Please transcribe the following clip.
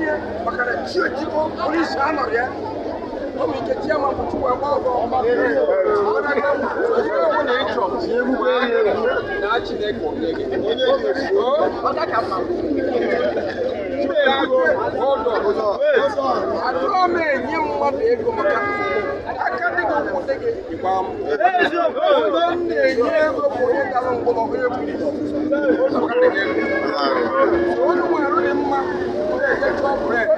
Onye maka na chi ojiko polisi anọrọ ya. Ọ bụ ike chi ama bụ Chukwu agba ọgọ. Ihe ọbụla ị chọrọ na Chineke onye gị. Ọ ka mma. Achọrọ m enye mmadụ ego maka aka dị gị ụkwụ dị gị ịgba m. Onye m na-enye ego bụ onye dara mkpọrọ onye buru ibu. Onye nwere dị mma na-eje chọọ bred.